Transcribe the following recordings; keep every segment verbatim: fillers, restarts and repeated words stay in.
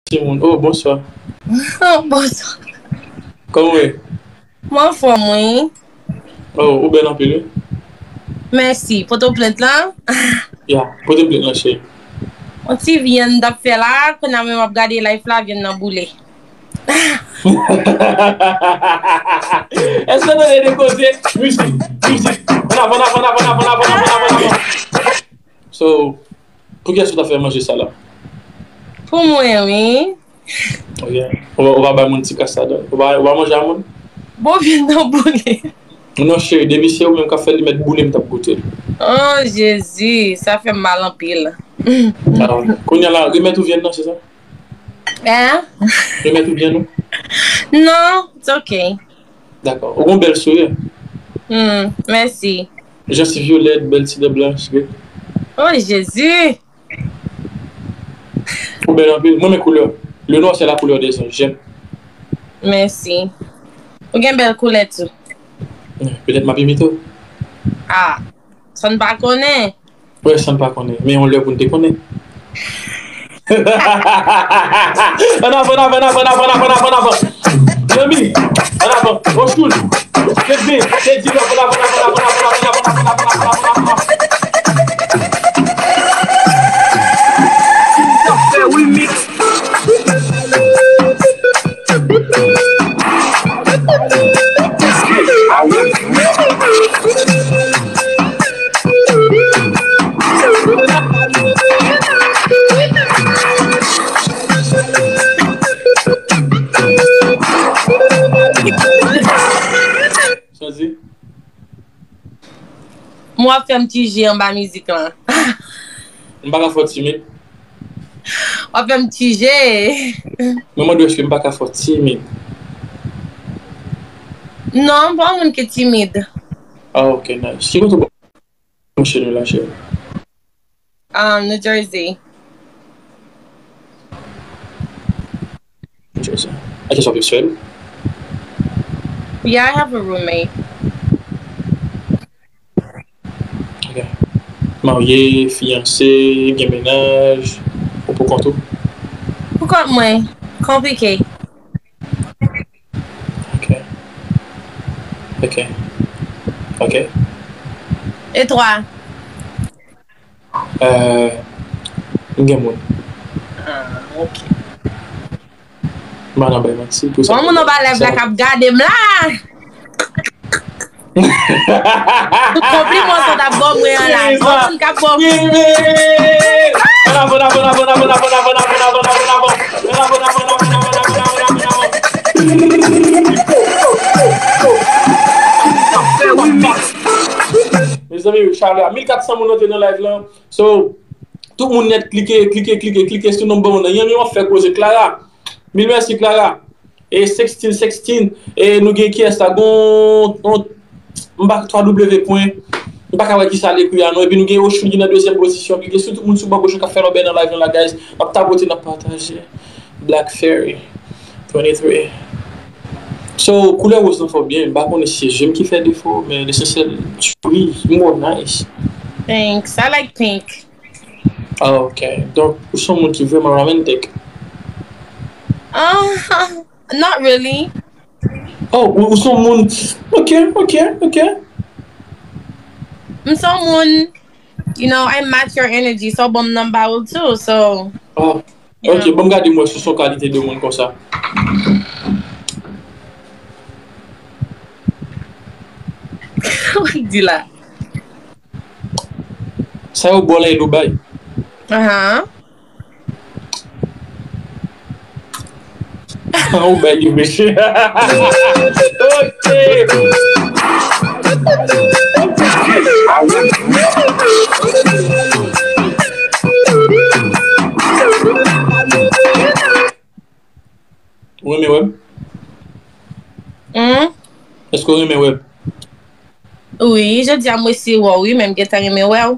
Timoun. Oh, bonswa. Bonswa. Kòman w ye? Mwen anfòm, wi. Oh, ou bèl anpil, wi. Mèsi. Potoplent lan? Ya, pote plent lan, cheri. Yon ti vyann m t ap fè la, kounye a menm m ap gade live la, vyann nan boule. Èske w tande de koze? Mizik, mizik. Ann avan, ann avan, ann avan. So, pou kiyès ou ta fè manje sa la? Pou mwen, wi. Ok. Ou, ou pa bay moun ti kras ladan. Ou pa, ou pa manje a moun? Bon, vyann nan boule. Non, cheri, depi se ou menm k ap fè l, li mèt boule, m t ap goute l. Oh, Jezi, sa fè m mal anpil. Ah, kounye a la, remèt ou vyann nan, se sa? Hein? Remèt ou vyann ou? Non, it's ok. Dakò. Ou gon bèl souri. Hmm, mèsi. Jansiv vyolèt, bèl ti dan blanch, wi. Oh, Jezi! Ou bèl anpil. Mwen renmen koulè w. Le noir, c'est la couleur des anges. J'aime. Mèsi. Ou gen bèl koulè tou. Petèt m ap imite w. Ah, sa n pa konnen. Wè, sa n pa konnen. Men yon lè pou n te konnen. Ann avan, ann avan, ann avan. Zanmi, ann avan. Ochoul. Kevin, Teddy, ann avan, ann avan, ann avan. Sa fè remix. Sa di? M w ap fè m tije anba mizik lan. M pa ka fè w timid. W ap fè m tije. Mwen mande w èske m pa ka fè w timid. Non, m pa yon moun ki timid. Ah, ok, nice. Ki kote w branche nou la, cheri? Um, New Jersey. New Jersey. Èske w viv sèl? Yeah, I have a roommate. Ok. Marye, fiyanse, gen mennaj, ou pou kont ou? Pou kont mwen. Konplike. Ok. Ok. Ok. E twa? Euh, m gen moun. Ah, ok. M pa nan bay manti pou sa. Bon, moun anba live la k ap gade m la. Tout konpliman sa t ap ban mwen an la. Bon, moun k ap ban mwen. Ann avan, ann avan, ann avan. Mezanmi, chalè a mil kat san moun antre nan live lan. So, tout moun nèt, klike, klike, klike, klike sou nonm ban mwen nan. Yanm, yanm ap fè koze. Clara, mil mèsi, Clara. E sixteen sixteen, e nou gen kiyès la? Gon, gon, m pa, twa W pwen, m pa ka wè kisa l ekri a non. Epi nou gen Ochoun ki nan dezyèm pozisyon. Big up sou tout moun sou bò goch yo k ap fè lòbèy nan live lan la, guys. N ap tapote, n ap pataje. Black Fairy, twenty-three. So, koulè woz lan fè w byen. M pa konnen si se je m ki fè defo, men lesansyèl, tu brilles, m wè w nice. Thanks. I like pink. Ah, ok. Donk, ou se yon moun ki vrèman romantic? Ah, not really. Oh, ou, ou se yon moun. Ok, ok, ok. M se yon moun, you know, I match your energy, so w ban m nonm ba ou tou, so. Oh, ok, ban m gade m wè si w se yon kalite de moun konsa. Ou di la. Sa yo bò la e Dubai. Ahan. Ou bay li mesye. Ok. Ou renmen wè m? Hmm? Èske w renmen wè m? Wi, jodi a m resi wè w, wi, men m gentan renmen wè w.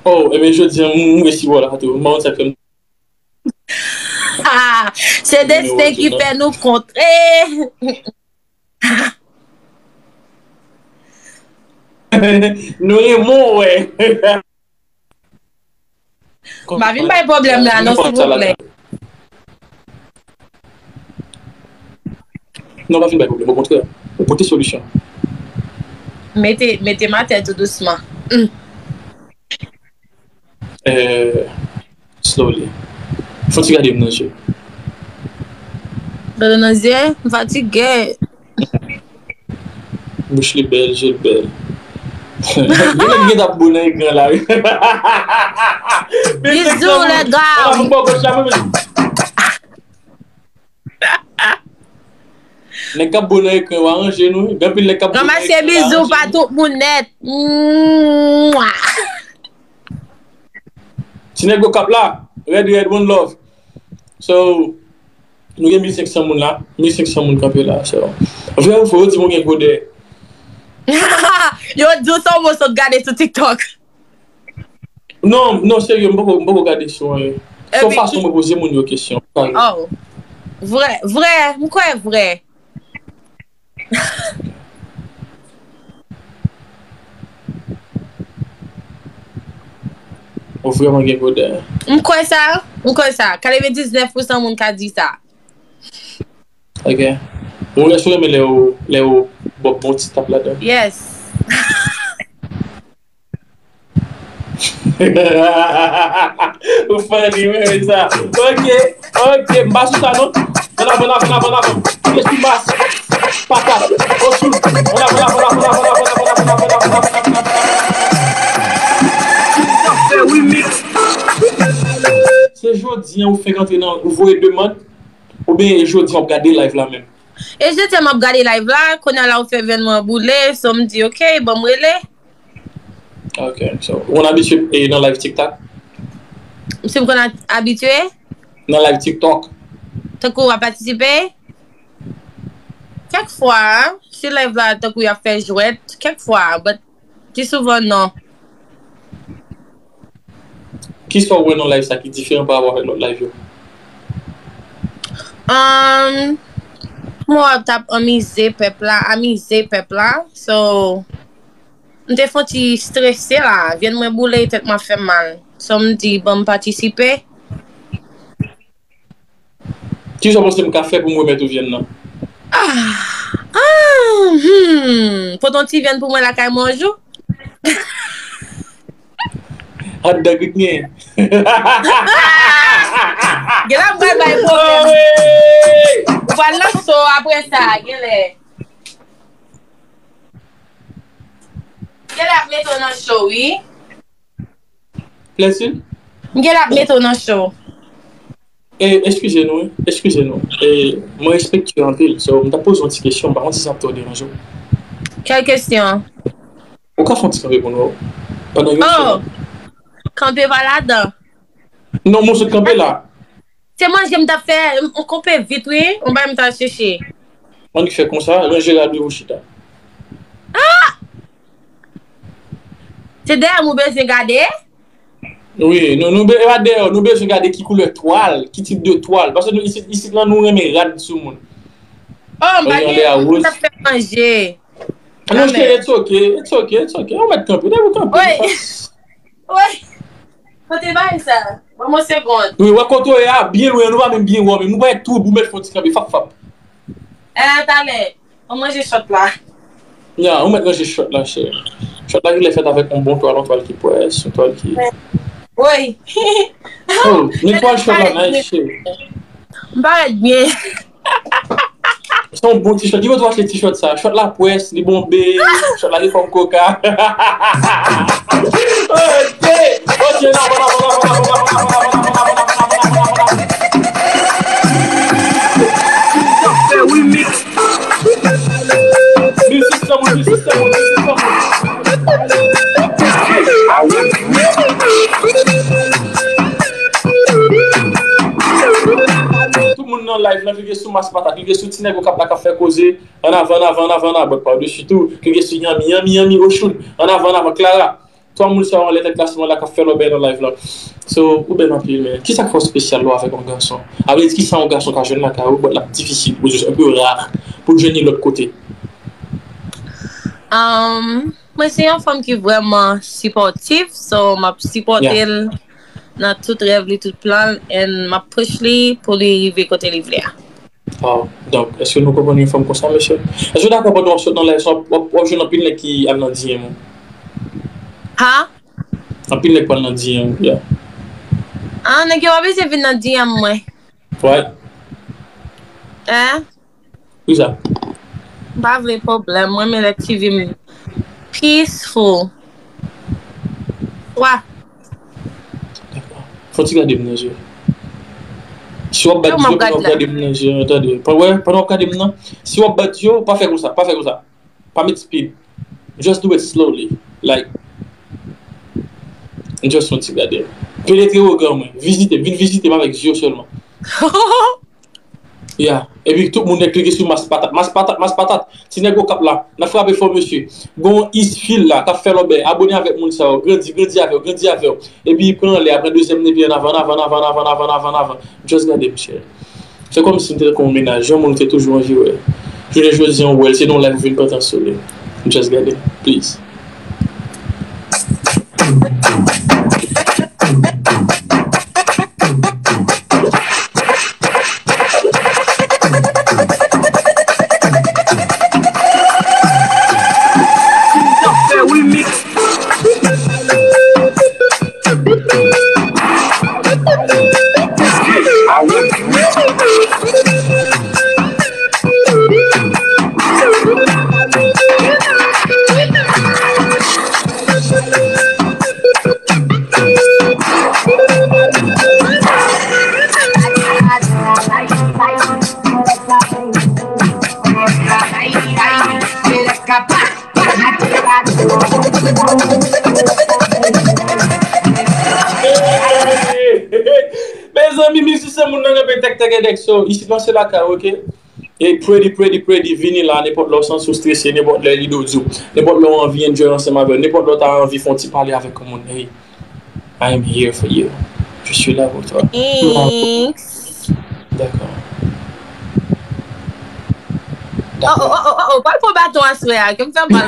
Oh, ebyen, jodi a m, m resi wè w la tou. M pa konn sa k fè m. Ah, se desten ki fè nou kontre. Nou renmen w wè. M pa vin bay pwoblèm la non, silvouplè. Non, pa vin bay pwoblèm, okontrè. Ou pote solisyon. Mete, mete m atè tou dousman. Mm. Euh, slowly. Fò ti gade m nan je. Gade nan je, m fatige. Bouch li bèl, je l bèl. Gen nèg gen tap bo nan ekran la wi. Bizou, lè gaw. Nèg k ap bo nan ekran yo, aranje nou. Gen anpil nèg k ap bo nan ekran yo, aranje nou. Ranmase bizou pa tout moun nèt. Mwah. Ti nèg Okap la, red red, one love. So, nou gen mil senk san moun la, mil senk san moun kanpe la. So, vre ou fo, yo di m ou gen gwo dèyè. Yo di w se yon moso t gade sou TikTok. Non, non, serye, m poko, m poko gade sou anyen. Se yon fason mwen poze moun yo kesyon. Oh. Vre, vre, m kwè vre. Ou vrèman gen gwo dèyè. M kwè sa, m kwè sa. Katrevendiznèf pousan moun ka di sa. Ok. Ou wè si w renmen lè yo, lè yo ba w bon ti tap ladan. Yes. Ou funny, mwen renmen sa. Ok, ok, m pa sou sa non. Ann avan, ann avan, ann avan, ann avan. Kite sou mas. Patat. Ochoun. Ann avan, ann avan, ann avan. Se jodi an ou fenk antre nan, ou voye demann, oubyen e jodi an w ap gade live la menm? E jodi an m ap gade live la, kounye a la ou fè venn mwen boule, so m di ok, ban m rele. Ok, so, ou konn abitye e, nan live TikTok? Si m konn a- abitye? Nan live TikTok. Tankou w ap patisipe? Kèk fwa, si live la tankou y ap fè jwèt, kèk fwa, but pi souvan non. Kisa w wè nan live sa ki diferan pa rapò avèk lòt live yo? Um, mwen ap t ap anmize pèp la, amize pèp la. So, m te fon ti strese la. Vyann mwen boule, tèt mwen ap fè m mal. So, m di, ban m patisipe. Kisa w panse m ka fè pou m remèt ou vyann nan? Ah, ah, hmm. Pote yon ti vyann pou mwen lakay mwen yon jou. Hot dog with me. Genlè m pral bay pwoblèm. Ou pral nan cho apre sa, genlè. Genlè ap mete w nan cho, wi. Bless you. M genlè ap mete w nan cho. E, eskize nou, wi. Eskize nou. E, mwen respekte w anpil. So, m t ap poze yon ti kesyon, m pa konn si sa ap twò deranje w. Kèl kesyon? Ou ka fè yon ti kanpe pou nou? Pandan yon segonn. Oh! Kanpe pa ladan. Non, m sot kanpe la. Se manje m t ap fè, m kanpe vit wi, yon bagay m t al chèche. Annik fè konsa, ranje rad ou chita. Ah! Se dèyè m ou bezwen gade? Wi, nou, nou be- e pa dèyè, nou bezwen gade ki koulè twal, ki tip de twal. Paske nou, isit, isit lan, nou renmen rad sou moun. Oh, m pa gen, m t ap fè manje. Non, cheri, it's ok, it's ok, it's ok. Ou mèt kanpe, depi w kanpe. Wi. Wi. Kote bagay sa? Ban m yon segonn. Wi, wè kote w ye a, byen lwen, nou pa menm byen wè w menm. Nou pa gen twoup, ou mèt fè yon ti kanpe, fap, fap. Eh, talè. An manje shot la. Ya, ou mèt ranje shot la, cheri. Shot la genlè fèt avèk yon bon twal, yon twal ki pwès, yon twal ki... Woy! Oh, men twal shot la nice, cheri. M parèt byen. Se yon bon ti shot. Ki kote w achte ti shot sa? Shot la pwès, li bonbe, shot la gen fòm koka. Ok! Ok, nan, nan, nan. Remix. Mil sis san moun, mil sis san moun, mil sis san moun. Tout moun nan live lan, klike sou mas patat, klike sou ti nèg Okap la k ap fè koze. Annavan, annavan, annavan, annavan, padesi tou. Klike sou Yami, Yami, Yami, Ochoun. Annavan, annavan, Clara. Twa moun sa yo anlè tèt klasman la k ap fè lòbèy nan live lan. So, ou bèl anpil, men kisa k fè w espesyal lè w avèk yon gason? A vle di, kisa yon gason ka jwenn lakay ou, but l ap difisil, ou jis un peu rare, pou l jwenn li lòt kote? Um, mwen se yon fanm ki vrèman sipòtif, so m ap sipòte l nan tout rèv li, tout plan l, and m ap push li pou li rive kote li vle a. Wow. Donk, èske nou konprann yon fanm konsa, mesye? Èske w dakò pandan w ap sot nan live sa, w ap, w ap jwenn anpil nèg ki al nan D M ou? Ha? Anpil nèg pral nan D M ou, yeah. Ah, nèg yo pa bezwen vin nan D M mwen. Right. Hein? Ki sa? M pa vle pwoblèm, mwen renmen lè T V m peaceful. Wa. Dakò. Fò ti gade m nan je. Si w ap bat yo, pandan w ap gade m nan je, tande. Pa wè, pandan w ap gade m nan, si w ap bat yo, pa fè konsa, pa fè konsa. Pa met speed. Just do it slowly. Like, just yon ti gade. Penetre regan mwen. Vizite, vin vizite m avèk zye w sèlman. Yeah. Epi tout moun nèk klike sou mas patat. Mas patat, mas patat. Ti nèg Okap la. N ap frape fò, mesye. Gon East Phil la k ap fè lòbèy. Abone avèk moun sa yo. Grandi, grandi avè yo, grandi avè yo. Epi pran lè, pran dezyèm nepi ann avan, ann avan, ann avan, ann avan, ann avan, ann avan, ann avan. Just gade, mesye. Se kòmsi m te tankou yon mennaj, yon moun ou te toujou anvi wè. Jounen jodi a, w wè l, se nan yon live ou vin pantan sou li. Just gade, please. Mezanmi, mizisyen moun nan kanpe tèk tèk endèks yo. Isit lan se lakay, oke? E Pretty, Pretty, Pretty, vini la, nenpòt lè w santi w strese, nenpòt lè li do di w, nenpòt lè w anvi enjoy ansanm avè l, nenpòt lè w ta anvi fè yon ti pale avèk yon moun. Hey, I am here for you. Je suis là pour toi. Thanks. Dakò. Oh, oh, oh, oh, oh, pral pran baton aswè a, ke m fè mal.